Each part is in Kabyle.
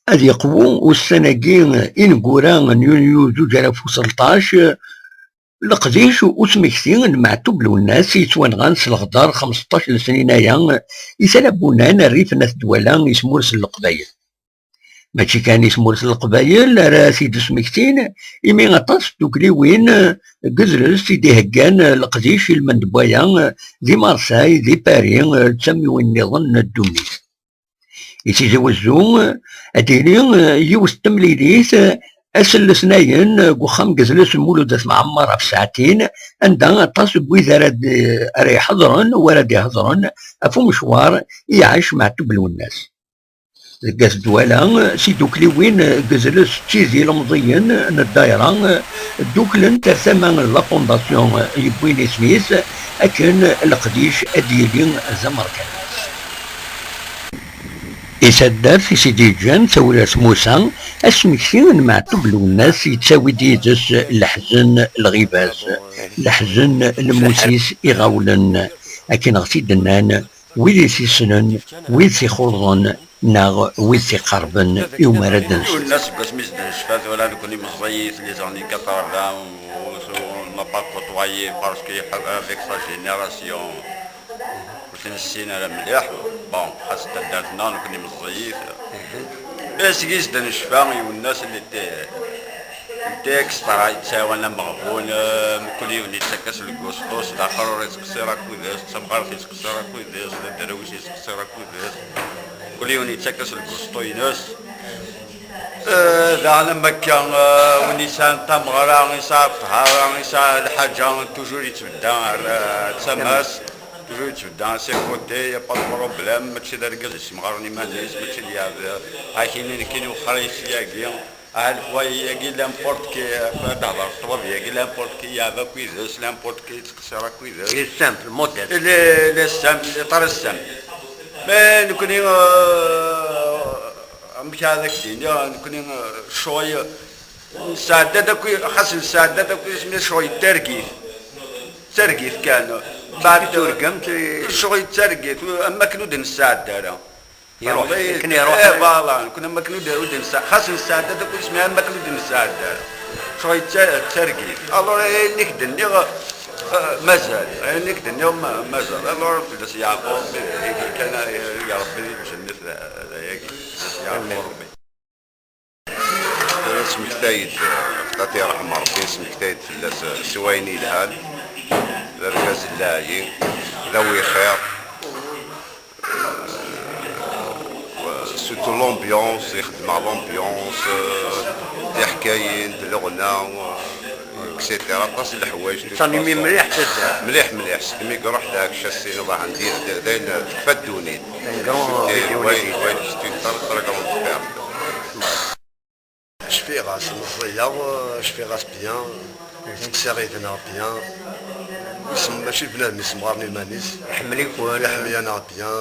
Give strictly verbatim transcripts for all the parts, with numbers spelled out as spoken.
Ad yeqwu ussan-agi ineggura n yunyu zuǧ alaf u tleṭṭac, leqdic usmekti n Meɛtub Lwennas yettwanɣan s leɣder xemseṭṭac n snin aya i Tala Bunan, rrif n At Dwala, i tmurt n Leqbayel. Mačči kan i tmurt n Leqbayel ara t-id-smektin, imi aṭas n tdukliwin deg udles i d-iheggan leqdic i lmend n waya, di Marseille, di Paris, d tamiwin nniḍen n ddunit. I Tizi Wezzu, ad d-tili yiwet n temlilit ass n letnayen deg uxxam n yedles n Mulud At Mɛemmer ɣef ssaɛtin, anda aṭas n wid ara d-, ara iḥeḍren u ara d-iheḍren ɣef umecwar i iɛac Meɛtub Lwennas. Deg At Dwala, tidukliwin n yedles d tid ilemẓiyen n ddayra dduklent ar tama n la fondation yewwin isem-is, akken leqdic ad d-yili d amerkan. I taddart i s-id-yeǧǧan Tawrirt Musa, asmekti n Meɛtub Lwennas yettawi-d yid-s leḥzen lɣiba-s, leḥzen lmut-is iɣawlen, akken ɣ-t-id-nnan wid i t-issnen, wid t-ixuḍen, neɣ wid t-iqerben i umar ad d-nsu. Yiwen aseggas mi s-d-necfa, tura nekni meẓẓiyit, les handicapés, on n'a pas côtoyé parce que avec sa génération ur t-nessin ara mliḥ. Bon, xas taddart-nneɣ nekni meẓẓiyit. Mais seg-i s-d-necfa, yiwen ass, il était, il était extra, yettɛawan ameɣbun, eh, mkul yiwen yettak-as lgusṭus, d aqrur yettqeṣṣir akked-s, d tamɣart yettqeṣṣir akked-s, d aderwic yettqeṣṣir akked-s. Mkul yiwen yettak-as lgusṭu-ines. Eh, daɣen am akka, eh, win yesɛan tameɣra, yesɛa ṭṭhara, yesɛa lḥaǧa, toujours yettbedda ar, eh, tama-s. Toujours yettbedda à ses côtés, y a pas de problème, mačči d argaz yessemɣaren iman-is, mačči d yeɛbed. Akini nekkini wexxer-is yagi, ah, lefwayé-yagi, n'importe qui, ad d-hedreɣ s ṭṭbab-yagi, n'importe qui yeɛba akked-s, n'importe qui yettqeṣṣir akked-s. Il est simple, modeste. Il est, il est simple, il est très simple. Mais nekkni, euh, amek ara ak-d-iniɣ, nekkni, euh, ccɣel, nesɛedda-d akk, xas nesɛedda-d akk isem-is ccɣel d targit. D targit kan. Mbeɛd turgamt, eh, ccɣel d targit, am wakken ur d-nesɛedda ara. Iruḥ, akken iruḥ. Eh, voilà, nekkni am wakken ur d-, ur d-nesɛedda, xas nesɛedda-d akk isem-is am wakken ur d-nesɛedda ara. Ccɣel d ta-, d targit. Alors, ayen i k-d-nniɣ, eh, mazal. Ayen i k-d-nniɣ ma-, mazal. Alors, fell-as yeɛfu Rebbi, dagi kan, eh, ya Rebbi di lǧennet, eh, dagi. Fell-as yeɛfu Rebbi. Nesmektay-d, ad t-yerḥem Ṛebbi, nesmektay-d fell-as s wayen yelhan, d argaz n lɛali, d awixir, surtout l'ambiance, ixeddem ɣer l'ambiance, d tiḥkayin, d leɣna, et cetera. Aṭas n leḥwayeǧ. Yettṣemmim mliḥ taddart. Mliḥ, mliḥ. Segmi iruḥ d Ɛekcasin, ḍahen di, di, dayen tekfa ddunit. Un grand vidéo. Oui, oui, c'est une très, très grande perte. Cfiɣ-as meẓẓiyeɣ, cfiɣ-as bien, tettqeṣṣir yid-neɣ bien. Wissen mačči d bnadem yessemɣaren iman-is. Iḥemmel-iken. Iḥemmel-aneɣ bien.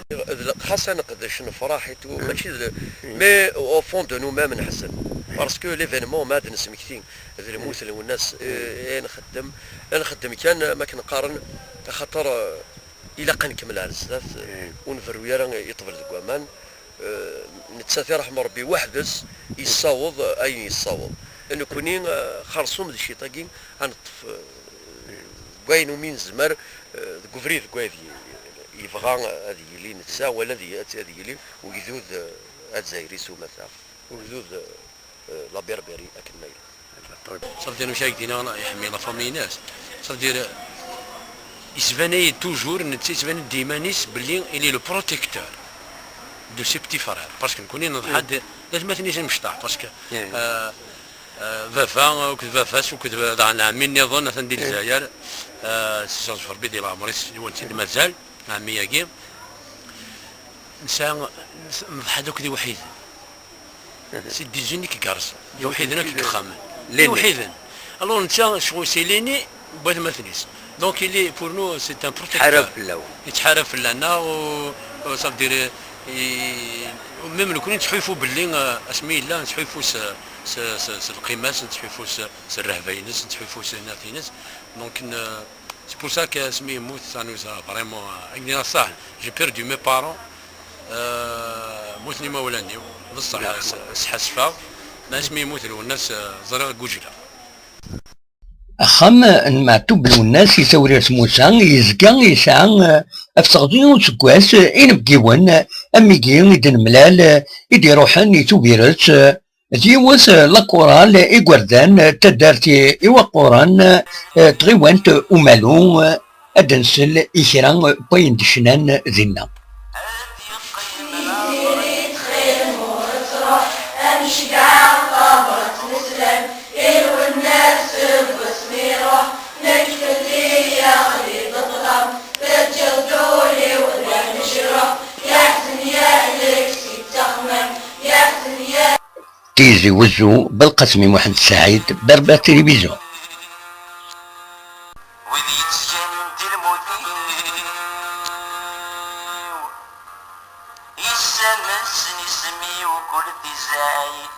D l-, xas ad neqdec, nefṛeḥ et tout, mačči d, mais au fond de nous-mêmes nḥezzen. Parce que l'événement ma ad nesmekti d lmut n Lwennas, eh, eh, nxeddem, nxeddem kan, ma akken qqaren, axaṭer, eh, ilaq ad nkemmel ar zdat, ur nberru ara i ṭṭbel deg waman. Eh, nettat, iṛḥem Ṛebbi, weḥd-s yessaweḍ ayen yessaweḍ. Nekkni, eh, xerṣum di cciṭ-agi, ad neṭṭef, eh, deg wayen umi nezmer, eh, deg ubrid deg wayed y-, yebɣa ad yili netta, wala ad y-, ad yili ugdud, eh, azzayri s umata, ugdud, eh, eh, la Berbérie akken ma yella. Ça veut dire, amek ara k-d-iniɣ, iḥemmel la famille-ines. Ça veut dire, yettban-iyi-d toujours, netta yettban-d iman-is belli il est le protecteur de ses petits frères. Parce que nekkni neḍḥa-d d atmaten-is imecṭaḥ. Parce que, euh, euh, baba, akked baba-s, akked daɣen ɛemmi nniḍen, atan di Lezzayer, euh, s-, s-, Ṛebbi di leɛmer-is, yiwen-tt-id mazal, ɛemmi-agi. Nesɛa, neḍḥa-d akk d iwḥiden. C'est des uniques garçons. D iwḥiden akk deg yexxamen. D iwḥiden. Alors, netta, ccɣel, c'est l'aîné n watmaten-is. Donc, il est, pour nous, c'est un protecteur. Yettḥarab fell-awen. Yettḥarab fell-aneɣ, u, u, ça veut dire, i, même nekkni nettḥulfu belli, euh, asmi yella, nettḥulfu s, s, s, s lqima-s, nettḥulfu s, s rrehba-ines, nettḥulfu s nnat-ines. Donc, n-, c'est pour ça que asmi yemmut, ça nous a vraiment, euh, akken i d-nniɣ ṣṣeḥ, j'ai perdu mes parents. Euh, Mmuten imawlan-iw, d ṣṣeḥ, s- sḥassfeɣ, ma asmi yemmut Lwennas, eh, ẓriɣ gujleɣ. Axxam n Meɛtub Lwennas i Tawrirt Musa yezga yesɛa, eh, ɣef teɣzi n useggas, eh, inebgiwen, eh, am wigi i d-nemlal, eh, i d-iruḥen i Tubiret, eh, d yiwet, eh, lakural igerdan, eh, taddart i Iwaquren, eh, tɣiwant Umalu, eh, ad d-nsel i kra n wayen d-cnan dinna. Tizi Wezzu, Belqasem i Muḥend Saɛid, Berbère Télévision. Wid yettganin di lmut-iw, issamen-sen isem-iw kul tizayt.